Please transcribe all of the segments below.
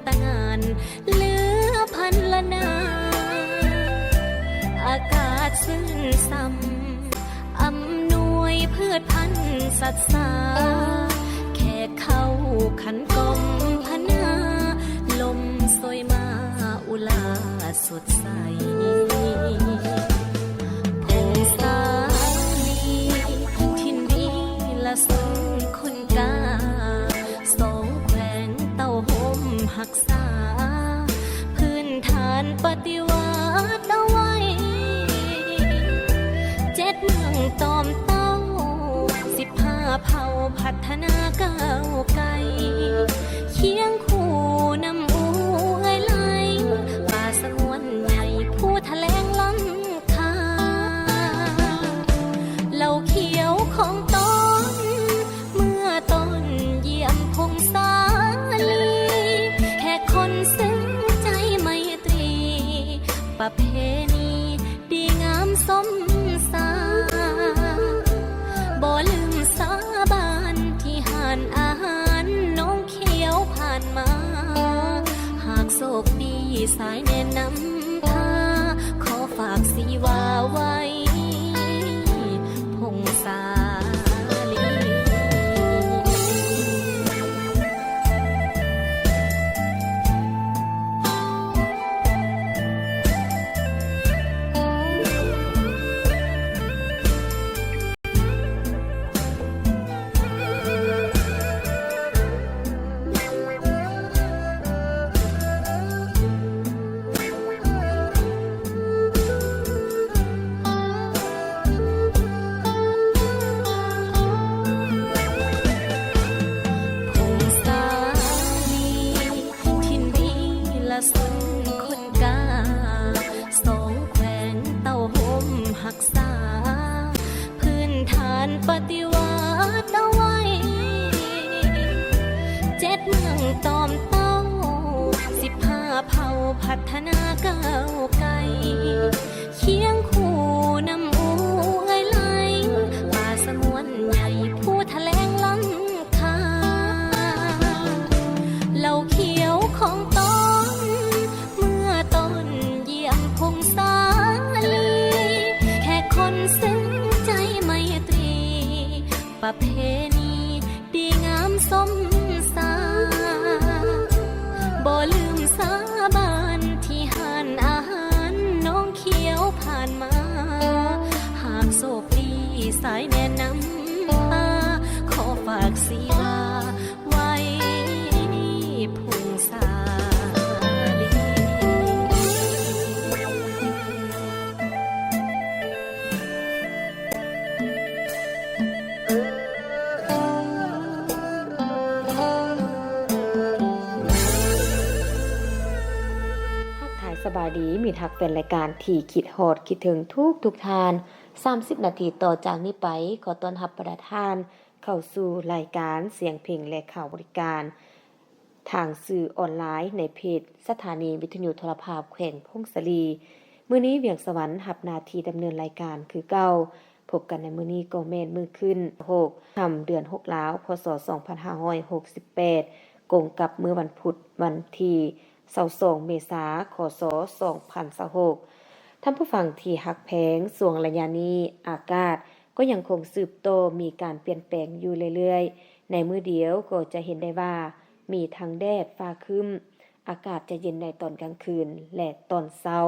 ຕະງານເຫຼືອພັນລະນາ ອາກາດຊື່ນຊ່ຳ ອຳນວຍພືດພັນສັດສາ ແຂກເຂົ້າຂັນກອມພະນາ ລົມໂຊຍມາອຸລາສົດໃສ ພົງສາລີ ຖິ່ນວີລະຊົນຄົນກາ ສອງແຂວງເຕົ້າໂຮມຮັກສາ ພື້ນຖານປະຕິວັດເອົາໄວ້ ເຈັດເມືອງຕອມເຕົ້າ ສິບຫ້າເຜົ່າພັດທະນາກ້າວໄກ ຄຽງຄູ່ນຳອູເອື້ອຍໄຫຼ ປ່າສະຫງວນໃຫຍ່ພູທະແລງລ້ຳຄ່າ ເລົ່າຂຽວຂອງຕົນ ເມື່ອຕ້ອນຢ້ຽມພົງສາລີ ແຂກຄົນເຊິ່ງໃຈໄມຕຣີ ປະເພນີດີງາມສົມສາ ບໍ່ລືມສາບານທີ່ຮ້ານອາຫານໜອງຂຽວຜ່ານມາ ຫາກໂຊກດີສາຍແນະນຳພາ ຂໍຝາກສີວາໄວ້ ພົງສາລີ. ພົງສາລີ ຖິ່ນວີລະຊົນຄົນກາ ສອງແຂວງເຕົ້າໂຮມຮັກສາ ພື້ນຖານປະຕິວັດເອົາໄວ້ ເຈັດເມືອງຕອມເຕົ້າ ສິບຫ້າເຜົ່າພັດທະນາກ້າວໄກ ຄຽງຄູ່ນຳອູເອື້ອຍໄຫຼ ປ່າສະຫງວນໃຫຍ່ພູທະແລງລ້ຳຄ່າ ເລົ່າຂຽວຂອງຕົນ ເມື່ອຕ້ອນຢ້ຽມພົງສາລີ ແຂກຄົນເຊິ່ງໃຈໄມຕຣີ ປະເພນີ ດີງາມສົມສາ ບໍ່ລືມສາບານທີ່ຮ້ານອາຫານໜອງຂຽວຜ່ານມາ ຫາກໂຊກດີສາຍແນະນຳພາ ຂໍຝາກສີວາໄວ້ພົງສາລີ. ທັກທາຍສະບາຍດີ ມິດຮັກແຟນລາຍການທີ່ຄິດຮອດຄິດເຖິງທຸກໆທ່ານ. ສາມສິບນາທີຕໍ່ຈາກນີ້ໄປ ຂໍຕ້ອນຮັບບັນດາທ່ານເຂົ້າສູ່ລາຍການສຽງເພງ ແລະ ຂ່າວບໍລິການ ທາງສື່ອອນລາຍໃນເພຈສະຖານີວິທະຍຸໂທລະພາບແຂວງຜົ້ງສາລີ. ມື້ນີ້ວຽງສະຫວັນຮັບໜ້າທີ່ດຳເນີນລາຍການຄືເກົ່າ. ພົບກັນໃນມື້ນີ້ກໍແມ່ນມື້ຂຶ້ນຫົກຄ່ຳ ເດືອນຫົກລາວ ພ.ສ. ສອງພັນຫ້າຮ້ອຍຫົກສິບແປດ ກົງກັບມື້ວັນພຸດ ວັນທີຊາວສອງ ເມສາ ຄ.ສ. ສອງພັນຊາວຫົກ. ທ່ານຜູ້ຟັງທີ່ຮັກແພງ, ຊ່ວງໄລຍະນີ້ອາກາດ ກໍຍັງຄົງສືບຕໍ່ມີການປ່ຽນແປງຢູ່ເລື້ອຍໆ. ໃນມື້ດຽວກໍຈະເຫັນໄດ້ວ່າມີທັງແດດ, ຟ້າຄຶ້ມ, ອາກາດຈະເຢັນໃນຕອນກາງຄືນ ແລະ ຕອນເຊົ້າ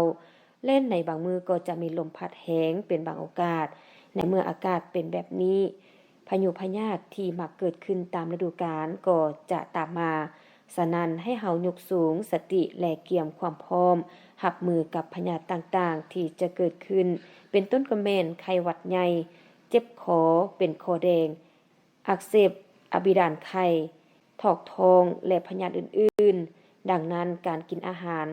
ແລະ ໃນບາງມື້ກໍຈະມີລົມພັດແຮງເປັນບາງໂອກາດ. ໃນເມື່ອອາກາດເປັນແບບນີ້, ພະຍຸພະຍາດທີ່ມັກເກີດຂຶ້ນຕາມລະດູການກໍຈະຕາມມາ. ສະນັ້ນ, ໃຫ້ເຮົາຍົກສູງສະຕິ ແລະ ກຽມຄວາມພ້ອມຮັບມືກັບພະຍາດຕ່າງໆທີ່ຈະເກີດຂຶ້ນ, ເປັນຕົ້ນກໍແມ່ນໄຂ້ຫວັດໃຫຍ່, ເຈັບຄໍ, ເປັນຄໍແດງ, ອັກເສບອະບິດານໄຂ່, ຖອກທ້ອງ ແລະ ພະຍາດອື່ນໆ. ດັ່ງນັ້ນ, ການກິນອາຫານ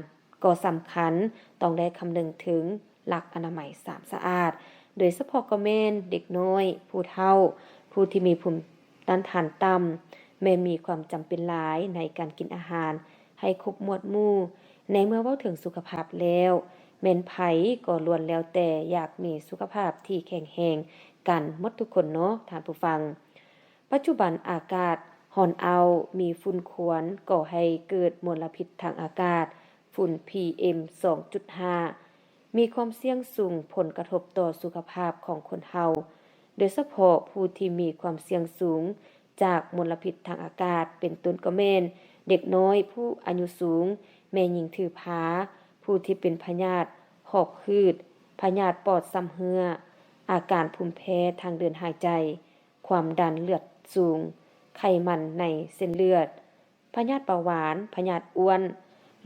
ກໍສຳຄັນ, ຕ້ອງໄດ້ຄຳນຶງເຖິງ ຫຼັກອະນາໄມສາມສະອາດ, ໂດຍສະເພາະກໍແມ່ນເດັກນ້ອຍ, ຜູ້ເຖົ້າ, ຜູ້ທີ່ມີພູມຕ້ານທານຕ່ຳ ແມ່ນມີຄວາມຈຳເປັນຫຼາຍໃນການກິນອາຫານໃຫ້ຄົບໝວດໝູ່. ໃນເມື່ອເວົ້າເຖິງສຸຂະພາບແລ້ວ, ແມ່ນໃຜກໍລ້ວນແລ້ວແຕ່ຢາກມີສຸຂະພາບທີ່ແຂງແຮງກັນໝົດທຸກຄົນເນາະ ທ່ານຜູ້ຟັງ. ປັດຈຸບັນອາກາດ ຮ້ອນອ້າວ, ມີຝຸ່ນຄວັນ ກໍ່ໃຫ້ເກີດມົນລະພິດທາງອາກາດ, ຝຸ່ນ ພີເອັມ ສອງຈຸດຫ້າ ມີຄວາມສ່ຽງສູງຜົນກະທົບຕໍ່ສຸຂະພາບຂອງຄົນເຮົາ, ໂດຍສະເພາະຜູ້ທີ່ມີຄວາມສ່ຽງສູງຈາກມົນລະພິດທາງອາກາດ ເປັນຕົ້ນກໍແມ່ນເດັກນ້ອຍ, ຜູ້ອາຍຸສູງ, ແມ່ຍິງຖືພາ, ຜູ້ທີ່ເປັນພະຍາດຫອບຫືດ, ພະຍາດປອດຊຳເຮື້ອ, ອາການພູມແພ້ທາງເດີນຫາຍໃຈ, ຄວາມດັນເລືອດສູງ, ໄຂມັນໃນເສັ້ນເລືອດ, ພະຍາດເບົາຫວານ, ພະຍາດອ້ວນ,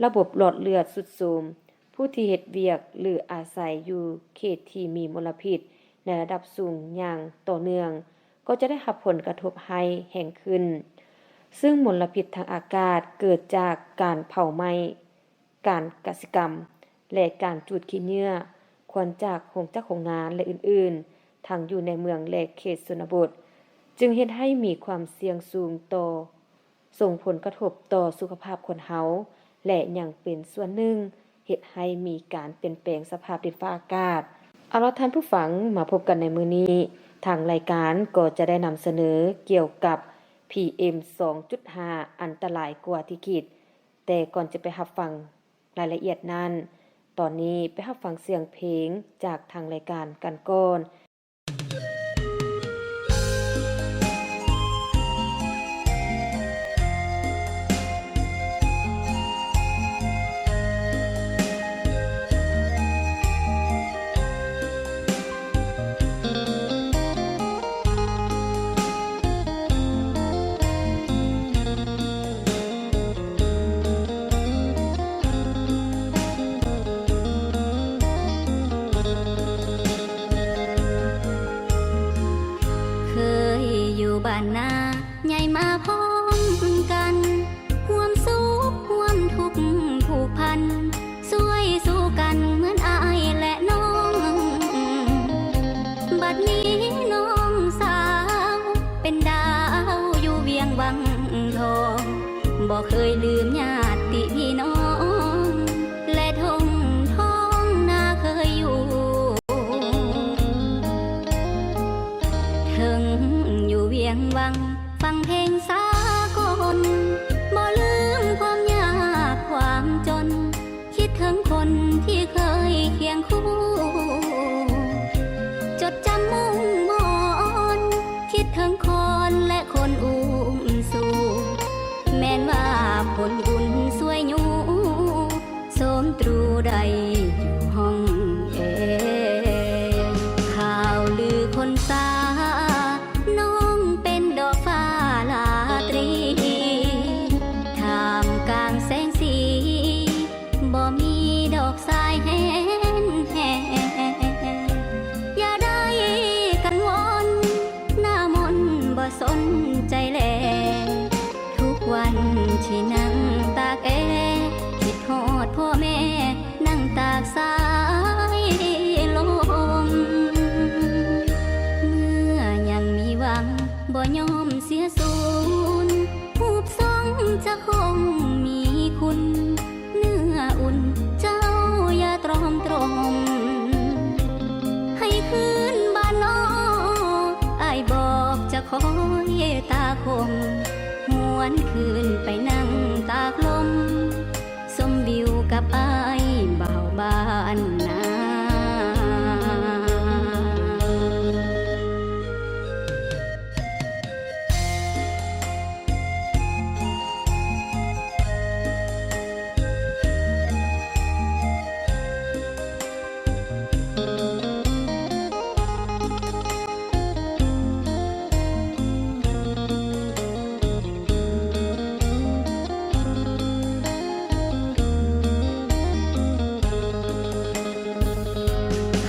ລະບົບຫຼອດເລືອດຊຸດໂຊມ, ຜູ້ທີ່ເຮັດວຽກ ຫຼື ອາໄສຢູ່ເຂດທີ່ມີມົນລະພິດໃນລະດັບສູງຢ່າງຕໍ່ເນື່ອງ ກໍຈະໄດ້ຮັບຜົນກະທົບຮ້າຍແຮງຂຶ້ນ. ຊຶ່ງມົນລະພິດທາງອາກາດເກີດຈາກການເຜົາໄໝ້, ການກະສິກຳ ແລະ ການຈູດຂີ້ເຫຍື້ອຄວັນຈາກໂຮງຈັກໂຮງງານ ແລະ ອື່ນໆ ທັງຢູ່ໃນເມືອງ ແລະ ເຂດຊົນນະບົດ, ຈຶ່ງເຮັດໃຫ້ມີຄວາມສ່ຽງສູງຕໍ່ ສົ່ງຜົນກະທົບຕໍ່ສຸຂະພາບຄົນເຮົາ ແລະ ຍັງເປັນສ່ວນໜຶ່ງເຮັດໃຫ້ມີການປ່ຽນແປງສະພາບດິນຟ້າອາກາດ. ເອົາລະທ່ານຜູ້ຟັງ, ມາພົບກັນໃນມື້ນີ້, ທາງລາຍການກໍຈະໄດ້ນຳສະເໜີກ່ຽວກັບ ພີເອັມ ສອງຈຸດຫ້າ ອັນຕະລາຍກວ່າທີ່ຄິດ. ແຕ່ກ່ອນຈະໄປຮັບຟັງລາຍລະອຽດນັ້ນ, ຕອນນີ້ໄປຮັບຟັງສຽງເພງຈາກທາງລາຍການກັນກ່ອນ. ເຄີຍຢູ່ບ້ານນາ ໃຫຍ່ມາພ້ອມກັນ, ຮ່ວມສຸກຮ່ວມທຸກຜູກພັນ, ຊ່ວຍສູ້ກັນເໝືອນອ້າຍແລະນ້ອງ. ບັດນີ້ນ້ອງສາວເປັນດາວຢູ່ວຽງວັງທອງ, ບໍ່ເຄີຍລືມຍາດຕິພີ່ນ້ອງ ແລະທົ່ງທອງນາເຄີຍຢູ່. ເຖິງຢູ່ວຽງວັງ ຟັງເພງສາກົນ, ບໍ່ລືມຄວາມຍາກຄວາມຈົນ, ຄິດເຖິງຄົນທີ່ເຄີຍຄຽງຄູ່, ຈົດຈຳມຸ່ງມອນ, ຄິດເຖິງຄອນ ແລະ ຄົນອຸ້ມຊູ, ແມ່ນວ່າຜົນບຸນຊ່ວຍຍູ້, ໂສມຕຣູໄດ້ຢູ່ຫ້ອງແອ. ຂ່າວລືຄົນສາ ນ້ອງເປັນດອກຟ້າລາຕຣີ, ທ່າມກາງແສງສີ ບໍ່ມີດອກຊາຍແຫນແຮ. ຢ່າໄດ້ກັງວົນ, ໜ້າມົນບໍ່ສົນໃຈແລ. ທຸກວັນທີ່ນັ່ງຕາກແອ, ຄິດຮອດພໍ່ແມ່ ນັ່ງຕາກສາຍລົມ. ເມື່ອຍັງມີຫວັງ ບໍ່ຍອມເສຍສູນ, ຮູບຊົງຈະຄົງມີຄຸນ, ເນື້ອອຸ່ນເຈົ້າຢ່າຕຣອມຕຣົມ. ໃຫ້ຄືນບ້ານນອກ, ອ້າຍບອກຈະຄອຍຕາຄົມ, ຫວນຄືນໄປນັ່ງຕາກລົມ. ຊົມວິວກັບອ້າຍບ່າວບ້ານນາ.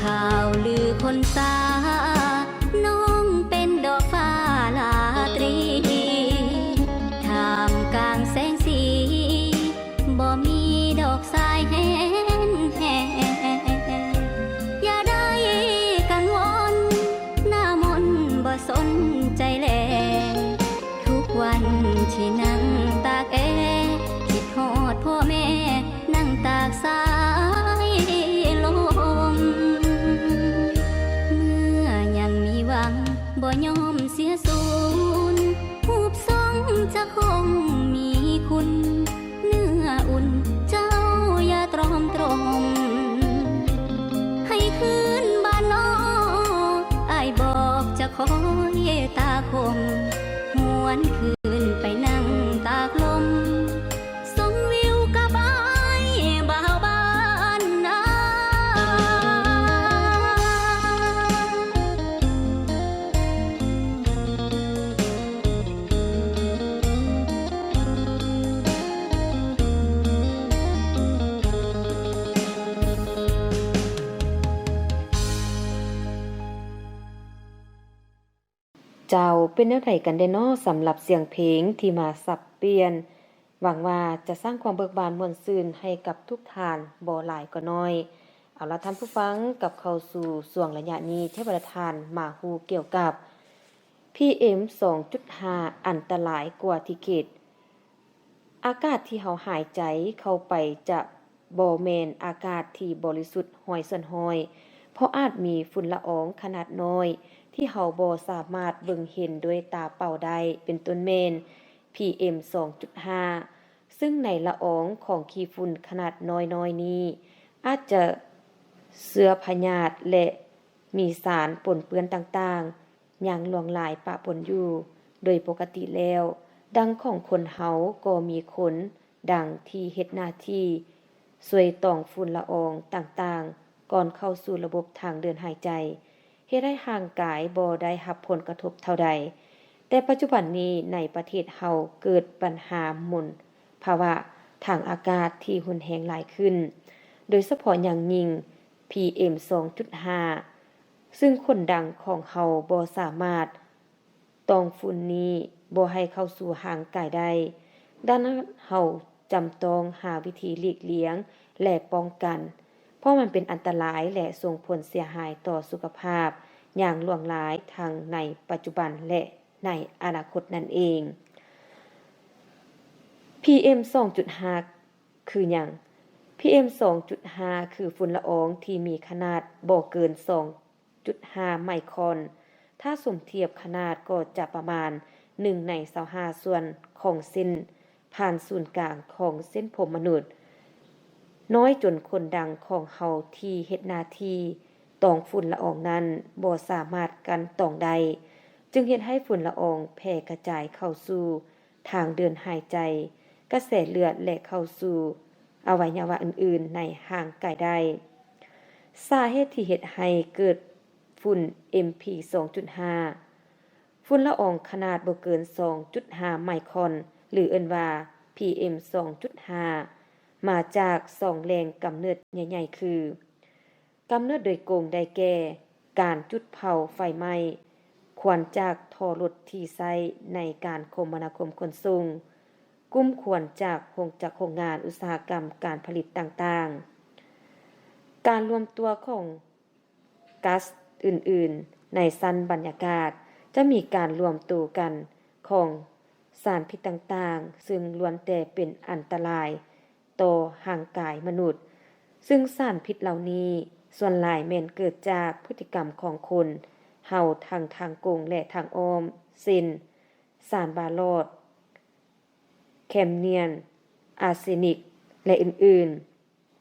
ຂ່າວລືຄົນສາ ນ້ອງເປັນດອກຟ້າລາຕຣີ, ທ່າມກາງແສງສີ ບໍ່ມີດອກຊາຍແຫນແຮ. ຢ່າໄດ້ກັງວົນ, ໜ້າມົນບໍ່ສົນໃຈແລ. ທຸກວັນທີ່ນັ່ງຕາກແອ, ຄິດຮອດພໍ່ແມ່ ນັ່ງຕາກສາຍລົມ. ເມື່ອຍັງມີຫວັງ ບໍ່ຍອມເສຍສູນ, ຮູບຊົງຈ ໂອ້ຍ ຕາຄົມ ຫວນຄືນໄປນັ່ງຕາກລົມ ຊົມວິວກັບອ້າຍບ່າວບ້ານນາ. ເຈົ້າ ເປັນແນວໃດກັນແດ່ເນາະ ສຳລັບສຽງເພງທີ່ມາສັບປ່ຽນ? ຫວັງວ່າຈະສ້າງຄວາມເບີກບານມ່ວນຊື່ນໃຫ້ກັບທຸກທ່ານບໍ່ຫຼາຍກໍໜ້ອຍ. ເອົາລະທ່ານຜູ້ຟັງ, ກັບເຂົ້າສູ່ຊ່ວງໄລຍະນີ້ ທີ່ວ່າທ່ານມາຮູ້ກ່ຽວກັບ ພີເອັມ ສອງຈຸດຫ້າ ອັນຕະລາຍກວ່າທີ່ຄິດ. ອາກາດທີ່ເຮົາຫາຍໃຈເຂົ້າໄປຈະບໍ່ແມ່ນອາກາດທີ່ບໍລິສຸດຮ້ອຍສ່ວນຮ້ອຍ ເພາະອາດມີຝຸ່ນລະອອງຂະໜາດນ້ອຍທີ່ເຮົາບໍ່ສາມາດເບິ່ງເຫັນດ້ວຍຕາເປົ່າໄດ້, ເປັນຕົ້ນແມ່ນ ພີເອັມ ສອງຈຸດຫ້າ ຊຶ່ງໃນລະອອງຂອງຂີ້ຝຸ່ນຂະໜາດນ້ອຍໆນີ້ ອາດຈະເຊື້ອພະຍາດ ແລະ ມີສານປົນເປື້ອນຕ່າງໆ ຍັງຫຼວງຫຼາຍປະປົນຢູ່. ໂດຍປົກກະຕິແລ້ວ ດັງຂອງຄົນເຮົາກໍມີຄົນດັງທີ່ເຮັດໜ້າທີ່ຊ່ວຍຕອງຝຸ່ນລະອອງຕ່າງໆ ກ່ອນເຂົ້າສູ່ລະບົບທາງເດີນຫາຍໃຈ, ເຮັດໃຫ້ຮ່າງກາຍບໍ່ໄດ້ຮັບຜົນກະທົບເທົ່າໃດ. ແຕ່ປັດຈຸບັນນີ້ໃນປະເທດເຮົາເກີດບັນຫາມົນພາວະທາງອາກາດທີ່ຮຸນແຮງຫຼາຍຂຶ້ນ, ໂດຍສະເພາະຢ່າງຍິ່ງ ພີເອັມ ສອງຈຸດຫ້າ ຊຶ່ງຄົນດັງຂອງເຮົາບໍ່ສາມາດຕອງຝຸ່ນນີ້ບໍ່ໃຫ້ເຂົ້າສູ່ຮ່າງກາຍໄດ້. ດັ່ງນັ້ນເຮົາຈຳຕ້ອງຫາວິທີຫຼີກລ່ຽງ ແລະ ປ້ອງກັນ, ເພາະມັນເປັນອັນຕະລາຍ ແລະ ສົ່ງຜົນເສຍຫາຍຕໍ່ສຸຂະພາບຢ່າງຫຼວງຫຼາຍທັງໃນປັດຈຸບັນ ແລະ ໃນອະນາຄົດນັ້ນເອງ. ພີເອັມ ສອງຈຸດຫ້າ ຄືຫຍັງ? ພີເອັມ ສອງຈຸດຫ້າ ຄືຝຸ່ນລະອອງທີ່ມີຂະໜາດບໍ່ເກີນສອງຈຸດຫ້າໄມຄອນ, ຖ້າສົມທຽບຂະໜາດກໍຈະປະມານໜຶ່ງໃນຊາວຫ້າສ່ວນຂອງເສັ້ນຜ່ານສູນກາງຂອງເສັ້ນຜົມມະນຸດ, ນ້ອຍຈົນຄົນດັງຂອງເຮົາທີ່ເຮັດໜ້າທີ່ຕອງຝຸ່ນລະອອງນັ້ນບໍ່ສາມາດກັ່ນຕອງໄດ້, ຈຶ່ງເຮັດໃຫ້ຝຸ່ນລະອອງແຜ່ກະຈາຍເຂົ້າສູ່ ທາງເດີນຫາຍໃຈ, ກະແສເລືອດ ແລະ ເຂົ້າສູ່ອະໄວຍະວະອື່ນໆໃນຮ່າງກາຍໄດ້. ສາເຫດທີ່ເຮັດໃຫ້ເກີດຝຸ່ນ ເອັມ ພີ ສອງຈຸດຫ້າ ຝຸ່ນລະອອງຂະໜາດບໍ່ເກີນສອງຈຸດຫ້າໄມຄອນ ຫຼື ເອີ້ນວ່າ ພີເອັມ ສອງຈຸດຫ້າ ມາຈາກສອງແຫຼ່ງກຳເນີດໃຫຍ່ໆ ຄື ກຳເນີດໂດຍກົງໄດ້ແກ່ ການຈຸດເຜົາໄຟໄໝ້, ຄວັນຈາກທໍ່ລົດທີ່ໃຊ້ໃນການຄົມມະນາຄົມຂົນສົ່ງ, ກຸ່ມຄວັນຈາກໂຮງຈັກໂຮງງານອຸດສາຫະກຳການຜະລິດຕ່າງໆ, ການລວມຕົວຂອງກາສອື່ນໆໃນຊັ້ນບັນຍາກາດ, ຈະມີການລວມໂຕກັນຂອງສານພິດຕ່າງໆ, ຊຶ່ງລ້ວນແຕ່ເປັນອັນຕະລາຍ ຕໍ່ຮ່າງກາຍມະນຸດ, ຊຶ່ງສານພິດເຫຼົ່ານີ້ສ່ວນຫຼາຍແມ່ນເກີດຈາກພຶດຕິກຳຂອງຄົນເຮົາທັງທາງກົງ ແລະ ທາງອ້ອມ, ເຊັ່ນ ສານບາຫຼອດ, ແຄມນຽນ, ອາເຊນິກ ແລະ ອື່ນ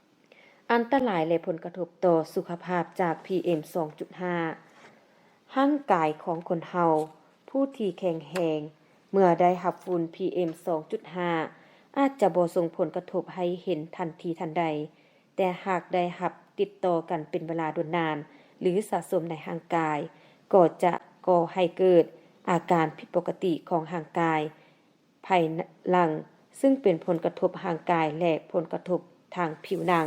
ໆ. ອັນຕະລາຍ ແລະ ຜົນກະທົບຕໍ່ສຸຂະພາບຈາກ ພີເອັມ ສອງຈຸດຫ້າ. ຮ່າງກາຍຂອງຄົນເຮົາຜູ້ທີ່ແຂງແຮງ ເມື່ອໄດ້ຮັບຝຸ່ນ ພີເອັມ ສອງຈຸດຫ້າ ອາດຈະບໍ່ສົ່ງຜົນກະທົບໃຫ້ເຫັນທັນທີທັນໃດ, ແຕ່ຫາກໄດ້ຮັບຕິດຕໍ່ກັນເປັນເວລາດົນນານ ຫຼື ສະສົມໃນຮ່າງກາຍ, ກໍຈະກໍ່ໃຫ້ເກີດອາການຜິດປົກກະຕິຂອງຮ່າງກາຍ ພາຍຫຼັງ, ຊຶ່ງເປັນຜົນກະທົບທາງຮ່າງກາຍ ແລະ ຜົນກະທົບທາງຜິວໜັງ.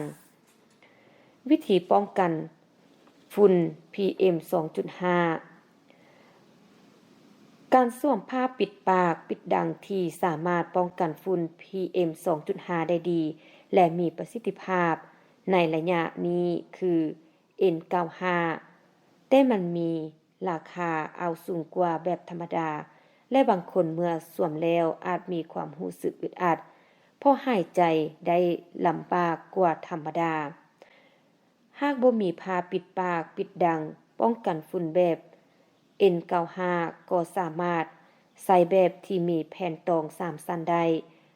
ວິທີປ້ອງກັນຝຸ່ນ ພີເອັມ ສອງຈຸດຫ້າ. ການສວມຜ້າປິດປາກປິດດັງທີ່ສາມາດປ້ອງກັນຝຸ່ນ ພີເອັມ ສອງຈຸດຫ້າ ໄດ້ດີ ແລະ ມີປະສິດທິພາບໃນໄລຍະນີ້ຄື ເອັນ ເກົ້າສິບຫ້າ ແຕ່ມັນມີ ລາຄາເອົາສູງກວ່າແບບທຳມະດາ ແລະ ບາງຄົນເມື່ອສວມແລ້ວອາດມີຄວາມຮູ້ສຶກອຶດອັດ ເພາະຫາຍໃຈໄດ້ລຳບາກກວ່າທຳມະດາ. ຫາກບໍ່ມີຜ້າປິດປາກປິດດັງປ້ອງກັນຝຸ່ນແບບ ເອັນ ເກົ້າສິບຫ້າ ກໍສາມາດໃຊ້ແບບທີ່ມີແຜ່ນຕອງສາມຊັ້ນໄດ້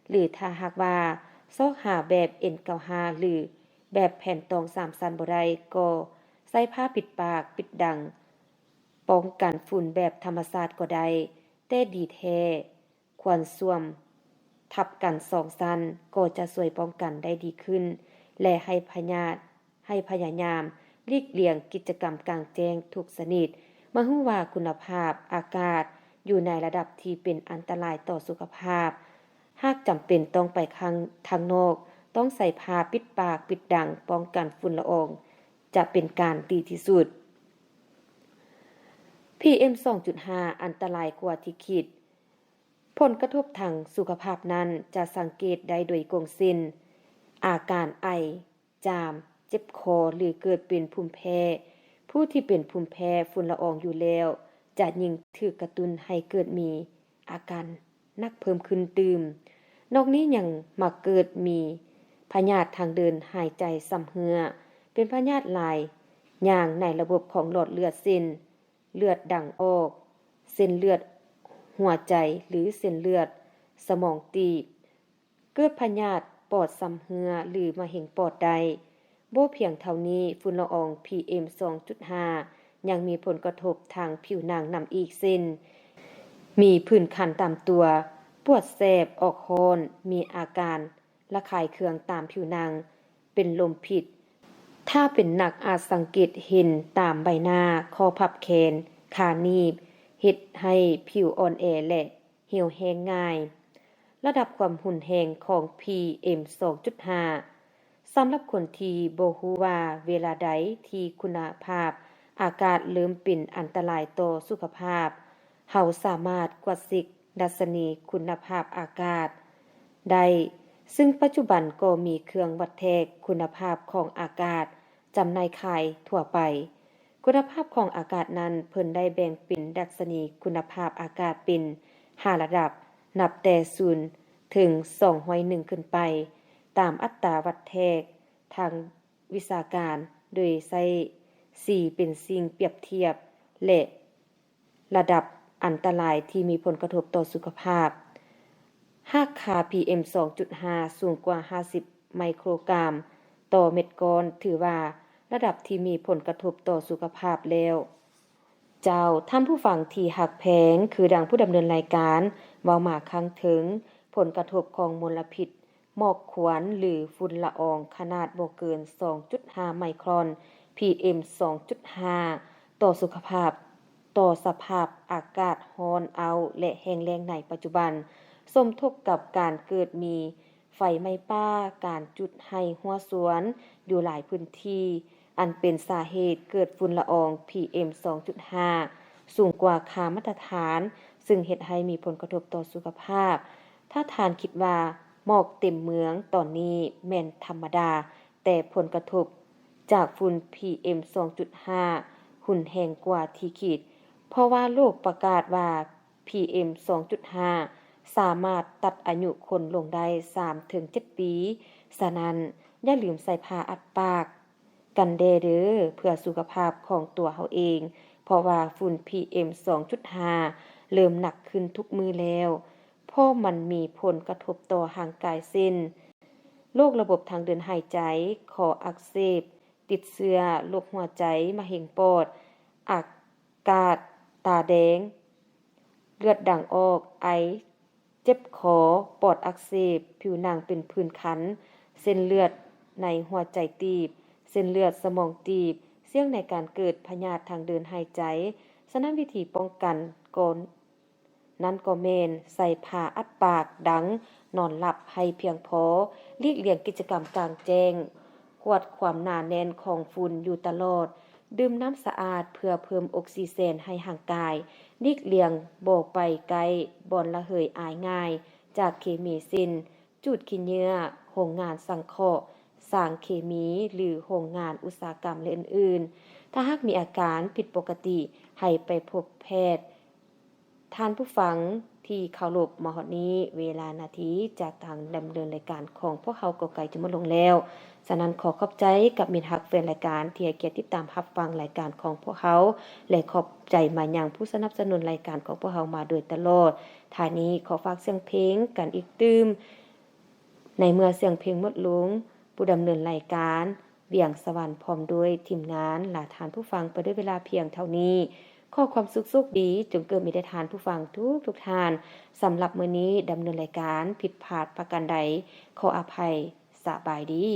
ຫຼື ຖ້າຫາກວ່າຊອກຫາແບບ ເອັນ ເກົ້າສິບຫ້າ ຫຼື ແບບແຜ່ນຕອງສາມຊັ້ນບໍ່ໄດ້ ກໍໃຊ້ຜ້າປິດປາກປິດດັງ ປ້ອງກັນຝຸ່ນແບບທຳມະຊາດກໍໄດ້, ແຕ່ດີແທ້ ຄວນຊວມທັບກັນສອງຊັ້ນກໍຈະຊ່ວຍປ້ອງກັນໄດ້ດີຂຶ້ນ ແລະ ໃຫ້ພະຍາດ ໃຫ້ພະຍາຍາມຫຼີກລ່ຽງກິດຈະກຳກາງແຈ້ງທຸກຊະນິດ. ເມື່ອຮູ້ວ່າຄຸນນະພາບອາກາດຢູ່ໃນລະດັບທີ່ເປັນອັນຕະລາຍຕໍ່ສຸຂະພາບ, ຫາກຈຳເປັນຕ້ອງໄປຂ້າງ ທາງນອກ, ຕ້ອງໃສ່ຜ້າປິດປາກປິດດັງ ປ້ອງກັນຝຸ່ນລະອອງ ຈະເປັນການດີທີ່ສຸດ. ພີເອັມສອງຈຸດຫ້າ ອັນຕະລາຍກວ່າທີ່ຄິດ. ຜົນກະທົບທາງສຸຂະພາບນັ້ນຈະສັງເກດໄດ້ໂດຍກົງເຊັ່ນ ອາການໄອ, ຈາມ, ເຈັບຄໍ ຫຼື ເກີດເປັນພູມແພ້. ຜູ້ທີ່ເປັນພູມແພ້ຝຸ່ນລະອອງຢູ່ແລ້ວ ຈະຍິ່ງຖືກກະຕຸ້ນໃຫ້ເກີດມີອາການໜັກເພີ່ມຂຶ້ນຕື່ມ. ນອກນີ້ຍັງມັກເກີດມີພະຍາດທາງເດີນຫາຍໃຈຊຳເຮື້ອ, ເປັນພະຍາດຫຼາຍຢ່າງໃນລະບົບຂອງຫຼອດເລືອດ ເຊັ່ນ ເລືອດດັງອອກ, ເສັ້ນເລືອດຫົວໃຈ ຫຼື ເສັ້ນເລືອດສະໝອງຕີບ, ເກີດພະຍາດປອດຊຳເຮື້ອ ຫຼື ມະເຮັງປອດໄດ້. ບໍ່ພຽງເທົ່ານີ້, ຝຸ່ນລະອອງ ພີເອັມສອງຈຸດຫ້າ ຍັງມີຜົນກະທົບທາງຜິວໜັງນຳອີກ ເຊັ່ນ ມີຜື່ນຄັນຕາມຕົວ, ປວດແສບ, ອອກຮ້ອນ, ມີອາການ ລະຄາຍເຄືອງຕາມຜິວໜັງ, ເປັນລົມພິດ. ຖ້າເປັນໜັກອາດສັງເກດເຫັນຕາມໃບໜ້າ, ຂໍ້ພັບແຂນ, ຂາໜີບ, ເຮັດໃຫ້ຜິວອ່ອນແອ ແລະ ຫ່ຽວແຫ້ງງ່າຍ. ລະດັບຄວາມຮຸນແຮງຂອງ ພີເອັມສອງຈຸດຫ້າ ສຳລັບຄົນທີ່ບໍ່ຮູ້ວ່າເວລາໃດທີ່ຄຸນນະພາບອາກາດເລີ່ມເປັນອັນຕະລາຍຕໍ່ສຸຂະພາບ, ເຮົາສາມາດກວດເຊັກ ດັດຊະນີຄຸນນະພາບອາກາດໄດ້, ຊຶ່ງປັດຈຸບັນກໍມີເຄື່ອງວັດແທກຄຸນນະພາບຂອງອາກາດຈຳໜ່າຍຂາຍທົ່ວໄປ. ຄຸນນະພາບຂອງອາກາດນັ້ນ ເພິ່ນໄດ້ແບ່ງເປັນດັດຊະນີຄຸນນະພາບອາກາດເປັນຫ້າລະດັບ, ນັບແຕ່ສູນເຖິງສອງຮ້ອຍໜຶ່ງຂຶ້ນໄປ, ຕາມອັດຕາວັດແທກທາງວິຊາການ, ໂດຍໃຊ້ສີເປັນສິ່ງປຽບທຽບ ແລະ ລະດັບອັນຕະລາຍທີ່ມີຜົນກະທົບຕໍ່ສຸຂະພາບ. ຫາກຄ່າ ພີເອັມສອງຈຸດຫ້າ ສູງກວ່າຫ້າສິບໄມໂຄຣກຣາມຕໍ່ເມັດກ້ອນ, ຖືວ່າລະດັບທີ່ມີຜົນກະທົບຕໍ່ສຸຂະພາບແລ້ວ. ເຈົ້າ, ທ່ານຜູ້ຟັງທີ່ຮັກແພງ, ຄືດັ່ງຜູ້ດຳເນີນລາຍການເວົ້າມາຂ້າງເທິງ, ຜົນກະທົບຂອງມົນລະພິດ ໝອກຄວັນ ຫຼື ຝຸ່ນລະອອງຂະໜາດບໍ່ເກີນສອງຈຸດຫ້າໄມຄຣອນ ພີເອັມສອງຈຸດຫ້າ ຕໍ່ສຸຂະພາບ, ຕໍ່ສະພາບອາກາດຮ້ອນເອົ້າ ແລະ ແຫ້ງແລ້ງໃນປັດຈຸບັນ, ສົມທົບກັບການເກີດມີໄຟໄໝ້ປ່າ, ການຈຸດໄຮ່ຮົ້ວສວນຢູ່ຫຼາຍພື້ນທີ່, ອັນເປັນສາເຫດເກີດຝຸ່ນລະອອງ ພີເອັມສອງຈຸດຫ້າ ສູງກວ່າຄ່າມາດຕະຖານ, ຊຶ່ງເຮັດໃຫ້ມີຜົນກະທົບຕໍ່ສຸຂະພາບ. ຖ້າທ່ານຄິດວ່າໝອກເຕັມເມືອງຕອນນີ້ແມ່ນທຳມະດາ, ແຕ່ຜົນກະທົບຈາກຝຸ່ນ ພີເອັມສອງຈຸດຫ້າ ຮຸນແຮງກວ່າທີ່ຄິດ, ເພາະວ່າໂລກປະກາດວ່າ ພີເອັມສອງຈຸດຫ້າ ສາມາດຕັດອາຍຸຄົນລົງໄດ້ສາມເຖິງເຈັດປີ. ສະນັ້ນ, ຢ່າລືມໃສ່ຜ້າອັດປາກກັນແດເດີ ເພື່ອສຸຂະພາບຂອງຕົວເຮົາເອງ, ເພາະວ່າຝຸ່ນ ພີເອັມສອງຈຸດຫ້າ ເລີ່ມໜັກຂຶ້ນທຸກມື້ແລ້ວ, ເພາະມັນມີຜົນກະທົບຕໍ່ຮ່າງກາຍເຊັ່ນ ໂລກລະບົບທາງເດີນຫາຍໃຈ, ຄໍອັກເສບ, ຕິດເຊື້ອ, ໂລກຫົວໃຈ, ມະເຮັງປອດ, ອາກາດຕາແດງ, ເລືອດດັງອອກ, ໄອ, ເຈັບຄໍ, ປອດອັກເສບ, ຜິວໜັງເປັນຜື່ນຄັນ, ເສັ້ນເລືອດໃນຫົວໃຈຕີບ, ເສັ້ນເລືອດສະໝອງຕີບ, ສ່ຽງໃນການເກີດພະຍາດທາງເດີນຫາຍໃຈ. ສະນັ້ນ, ວິທີປ້ອງກັນກໍ ນັ້ນກໍແມ່ນໃສ່ຜ້າອັດປາກດັງ, ນອນຫຼັບໃຫ້ພຽງພໍ, ຫຼີກລ່ຽງກິດຈະກຳກາງແຈ້ງ, ກວດຄວາມໜາແໜ້ນຂອງຝຸ່ນຢູ່ຕະຫຼອດ, ດື່ມນ້ຳສະອາດເພື່ອເພີ່ມອົກຊີເຈນໃຫ້ຮ່າງກາຍ, ຫຼີກລ່ຽງບໍ່ໄປໃກ້ບ່ອນລະເຫີຍອາຍງ່າຍຈາກເຄມີ ເຊັ່ນ ຈູດຂີ້ເຫຍື້ອ, ໂຮງງານສັງເຄາະສານເຄມີ ຫຼື ໂຮງງານອຸດສາຫະກຳ ແລະ ອື່ນໆ. ຖ້າຫາກມີອາການຜິດປົກກະຕິ, ໃຫ້ໄປພົບແພດ. ທ່ານຜູ້ຟັງທີ່ເຄົາລົບ, ມາຮອດນີ້ເວລານາທີຈາກການດຳເນີນລາຍການຂອງພວກເຮົາກໍໃກ້ຈະໝົດລົງແລ້ວ. ສະນັ້ນ, ຂໍຂອບໃຈກັບມິດຮັກແຟນລາຍການທີ່ໃຫ້ກຽດຕິດຕາມຮັບຟັງລາຍການຂອງພວກເຮົາ ແລະ ຂອບໃຈມາຍັງຜູ້ສະໜັບສະໜູນລາຍການຂອງພວກເຮົາມາໂດຍຕະຫຼອດ. ທ້າຍນີ້, ຂໍຝາກສຽງເພງກັນອີກຕື່ມ. ໃນເມື່ອສຽງເພງໝົດລົງ, ຜູ້ດຳເນີນລາຍການ ວຽງສະຫວັນ ພ້ອມດ້ວຍທີມງານ ລາທ່ານຜູ້ຟັງໄປດ້ວຍເວລາພຽງເທົ່ານີ້. ຂໍ ຂໍຄວາມສຸກໂຊກດີ ຈົ່ງເກີດມີແດ່ທ່ານຜູ້ຟັງທຸກໆທ່ານ. ສຳລັບມື້ນີ້ດຳເນີນລາຍການຜິດພາດປະການໃດ ຂໍອະໄພ. ສະບາຍດີ.